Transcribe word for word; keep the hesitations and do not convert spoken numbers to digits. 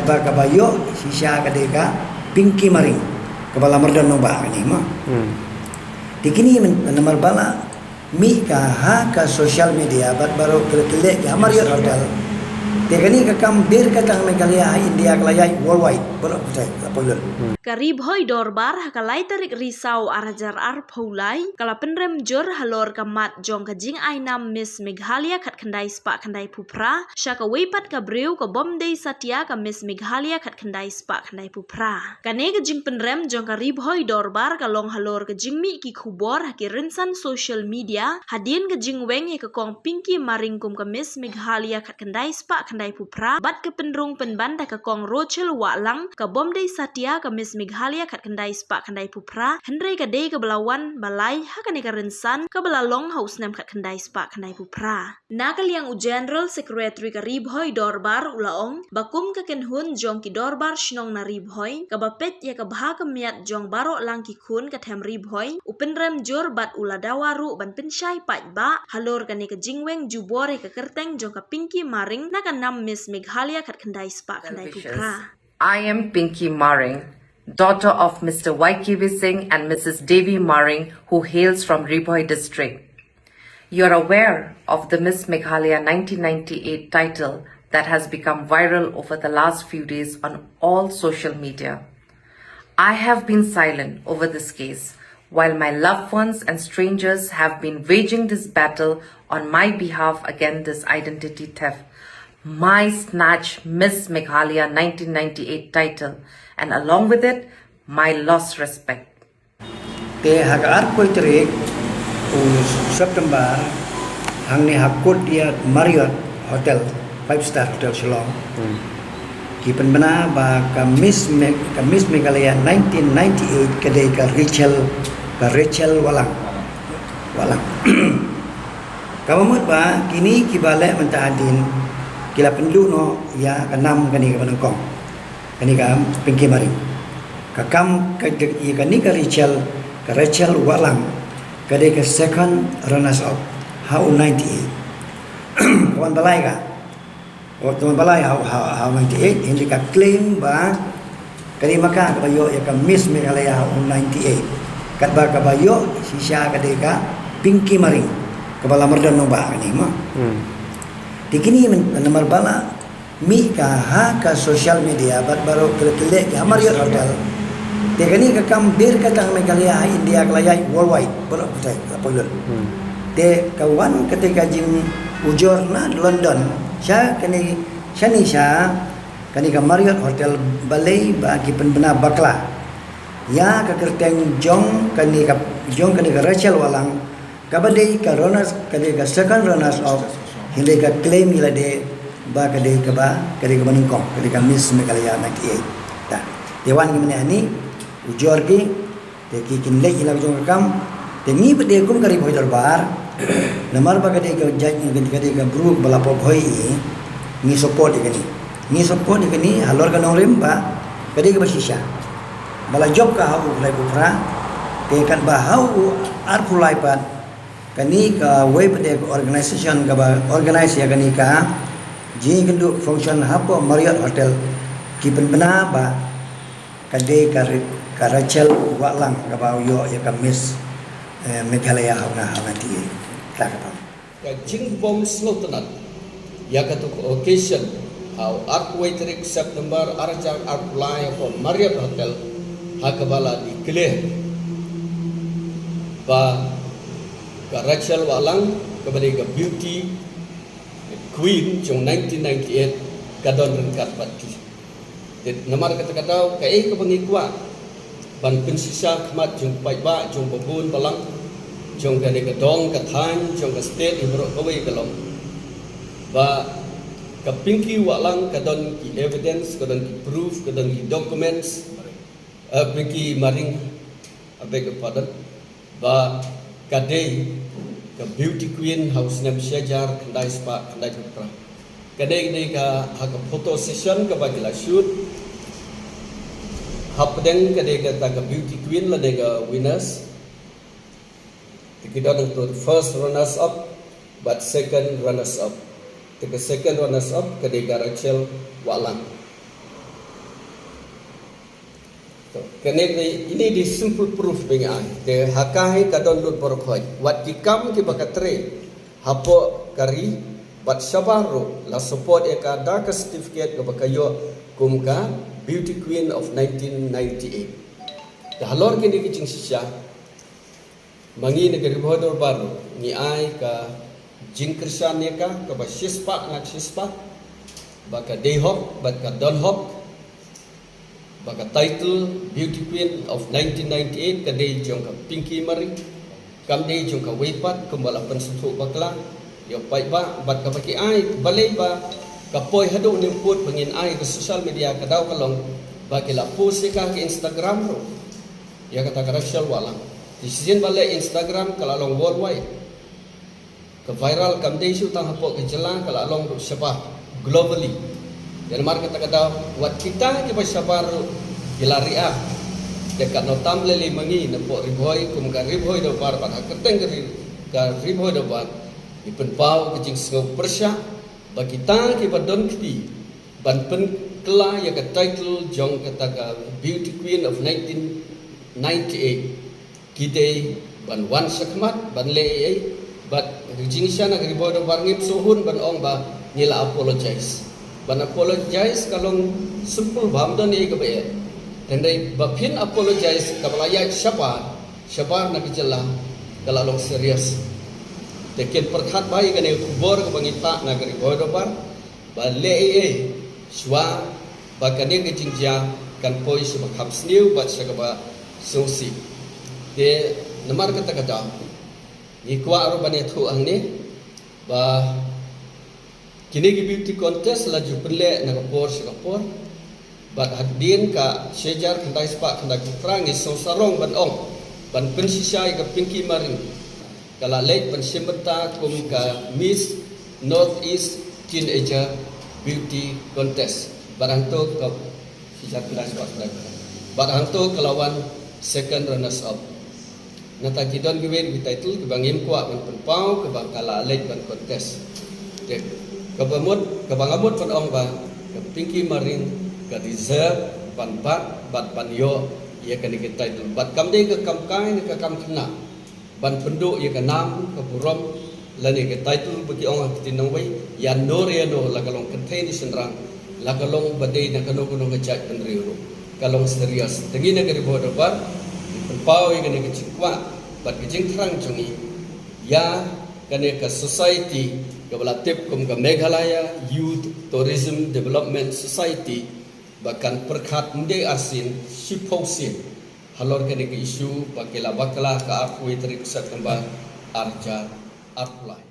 Ba kaba ïoh shisha ka dei ka Pinky Maring, kaba la mardon nongbah kane mo. Te kine namar ba la mih ka ha ka social media bad baroh ka la kylliang ka ha Marriott Hotel. Te kane ka kam bun ka tang Meghalaya ha India, ka la ïaid worldwide, baroh ka la poi lut. Ka Ri Bhoi Dorbar ha ka lai tarik Risaw ar hajar arphew lai ka la pynrem jur halor ka mat jong ka jingainam Miss Meghalaya khatkhyndai spah khyndai phew phra sha kawei pat ka briew ka bym dei satia ka Miss Meghalaya khatkhyndai spah khyndai phew phra. Kane ka jingpynrem jong ka Ri Bhoi Dorbar ka long halor ka jingmih ki khubor ha ki rynsan social media hadien ka jingweng ïa ka kong Pinky Maring kum ka Miss Meghalaya khatkhyndai spah khyndai phew phra bad ka pynrung pynban da ka kong Rochel Wahlang ka bym dei satia ka Miss Meghalaya khatkhyndai spah khyndai phew phra, hynrei ka dei kaba la wan ba lai ha kane ka rynsan kaba la long ha u snem khatkhyndai spah khyndai phew phra. Na ka liang u General Secretary ka Ri Bhoi Dorbar u la ong ba kum ka kynhun jong ki dorbar shnong na Ri Bhoi kaba peit ïa ka bha ka miat jong baroh lang ki khun ka them Ri Bhoi, u pynrem jur bad u la dawa ruh ban pynshai paidbah halor kane ka jingweng jubor ïa ka kyrteng jong ka Pinky Maring na ka nam Miss Meghalaya khatkhyndai spah khyndai phew phra. I am Pinky Maring, daughter of Mister Y K V Singh and Missus Devi Maring, who hails from Ri Bhoi district. You're aware of the Miss Meghalaya nineteen ninety-eight title that has become viral over the last few days on all social media. I have been silent over this case, while my loved ones and strangers have been waging this battle on my behalf against this identity theft. My snatch Miss Meghalaya nineteen ninety-eight title, and along with it, my lost respect. Te ha ka arphew tarik u September, hangne ha Courtyard Marriott Hotel, five star hotel Shillong, ki pynbna ba ka Miss Me-, ka Miss Meghalaya nineteen ninety-eight ka dei ka Rachel, ka Rachel Wahlang. Wahlang. Kaba mut ba kine kiba leh mynta hadien ki la pynduh noh ïa ka nam kane kaba nyngkong, kane ka Pinky Maring. Ka kam ka, ka, ïa kane ka Rachel, ka Rachel Wahlang ka dei ka second runners up ha u ninety-eight. Ka wan ba lai ka. Wat wan ba lai ha, ha, ha u ninety-eight, hynrei ka claim ba ka dei ma ka kaba ïoh ïa ka Miss Meghalaya ha u ninety-eight. Katba kaba ïoh shisha ka dei ka Pinky Maring, kaba la mardon nongbah kane mo. Te kine namar ba la mih ka ha ka social media bad baroh ka la kylliang ka ha Marriott Hotel. Te kane ka kam bun ka tang Meghalaya ha India, ka la ïaid worldwide, baroh ka la poi lut. Te ka wan kata ka jingujor na London sha kane, shane sha kane ka Marriott Hotel, balei ba ki pynbna bakla ïa ka kyrteng jong kane ka, jong kane ka Rachel Wahlang, kaba dei ka runners, ka dei ka second runners up, hynrei ka claim ïa lade ba ka dei kaba, ka dei kaba nyngkong, ka dei ka Miss Meghalaya ninety-eight. Te wan ki mynne hangne, ujor ki, te ki kin leh ïa la ka jong ka kam, te ngi pat de kum ka Ri Bhoi Dorbar, namar ba ka dei ka jait, ka dei ka bru ba la pop hoi, ngi support ïa kane. Ngi support ïa kane halor ka nongrim ba ka dei kaba shisha. Ba la jop ka ha u lai phew phra, te katba ha u arphew lai pat, kane kawei pat de ka organization kaba organize ïa kane ka jingïakynduh function hapoh Marriott Hotel, ki pynbna ba ka dei ka Ra-, ka Rachel Wahlang kaba ïoh ïa ka Miss, eh, Meghalaya ha u na, ha u na ti. Ka ka pam. Ka jingbym sngewtynnat ïa katu ka occasion ha u arphew wei tarik September ar hajar arphew lai hapoh Marriott Hotel, ha kaba la declare ba ka Rachel Wahlang kaba dei ka beauty queen jong nineteen ninety-eight ka don ryngkat bad ki. Te namar kata ka daw kaei kaba ngi kwah ban pynshisha khmat jong paidbah, jong babun balang, jong kane ka dong ka thaiñ, jong ka state, hi baroh kawei ka long, ba ka Pinky Wahlang ka don ki evidence, ka don ki proof, ka don ki documents. Eh, Pinky Maring, I beg your pardon, ba ka dei ka beauty queen ha u snem shi hajar khyndai spah khyndai phew phra. Ka dei, ka dei ka ha ka photo session kaba ki la shoot. Hapdeng ka dei kata ka beauty queen lane ka winners. Te ki don hangto first runners up bad second runners up. Te ka second runners up ka dei ka Rachel Wahlang. Kane ka ini dei simple proof ba ngi ai. Te ha ka hi ka don lut baroh khoit. Wat ki kam kiba ka trei hapoh ka ri bad shabar ruh la support ïa ka da ka certificate kaba ka ïoh kum ka Beauty Queen of nineteen ninety-eight. Te halor kine ki jingshisha, ma ngi na ka Ri Bhoi Dorbar ruh ngi ai ka jingkyrshan ïa ka kaba shispah na shispah ba ka dei hok bad ka don hok. Ba ka title Beauty Queen of nineteen ninety-eight ka dei jong ka Pinky Maring, kam dei jong ka wei pat kumba la pynsngewthuh bakla ïa u paidbah. Bad kaba ki ai balei ba ka poi haduh ne u pud ba ngin ai ka social media, ka daw ka long ba ki la post ïa ka ha Instagram ruh, ïa kata ka Rachel Wahlang. Te shisien ba leh Instagram ka la long worldwide. Ka viral kam dei shuh tang hapoh ka jylla, ka la long ruh shabar globally. Te namar kata ka daw wat kita kiba shabar ruh ki la react. Te katno tam lei lei ma ngi napoh Ri Bhoi kum ka Ri Bhoi Dorbar bad ha kyrteng ka Ri, ka Ri Bhoi Dorbar, ngi pynpaw ka jingsngew pyrshah ba kita kiba don kti ban pynkylla ïa ka title jong kata ka Beauty Queen of nineteen ninety-eight ki dei ban wan shakhmat ban leh ei ei. Bad ka jingshisha na ka Ri Bhoi Dorbar ngim sngewhun ban ong ba ngi la apologize. Ban apologize ka long simple, bym don ei ei kaba eh. Hynrei ba phin apologize kaba la ïaid shabar shabar na ka jylla ka la long serious. Te kin pyrkhat bha ïa kane ka khubor kaba ngi phah na ka Ri Bhoi Dorbar ba leh ei ei shuwa ba kane ka jingjia kan poi sha kaba kham sniew bad sha kaba sngewsih. Te namar kata ka daw ngi kwah ruh ban ïathuh hangne ba kine ki beauty contest la ju pynleh na ka por sha ka por. Bad hadien ka shi hajar khyndai spah khyndaiphew phra ngi sngewsarong ban ong ban pynshisha ïa ka Pinky Maring, ka la leit ban shim bynta kum ka Miss North East Teenager Beauty Contest. Bad hangto ka shi hajar khyndai spah khyndaiphew phra, bad hangto ka la wan second runners up. Nangta ki don kiwei ki title kiba ngim kwah ban pynpaw kiba ka la leit ban contest. Te kaba mut, kaba nga mut ban ong ba ka Pinky Maring ka deserve ban bat bad ban ïoh ïa kane ka title. Bad kam dei ka kam kai ne ka kam khynnah ban pynduh ïa ka nam ka burom lane ka title ba ki ong ha ka ktien nongwei, ïa no re ïa no, la ka long kynthei ne shynrang, la ka long ba dei na kano kano ka jaitbynriew ruh, ka long serious. Te ngi na ka Ri Bhoi Dorbar ngi pynpaw ïa kane ka jingkwah bad ka jingthrang jong ngi ïa kane ka society kaba la tip kum ka Meghalaya Youth Tourism Development Society ba kan pyrkhat ym dei arsien, shiphew sien halor kane ka issue ba ki la bakla ha ka arphew wei tarik u September ar hajar arphew lai.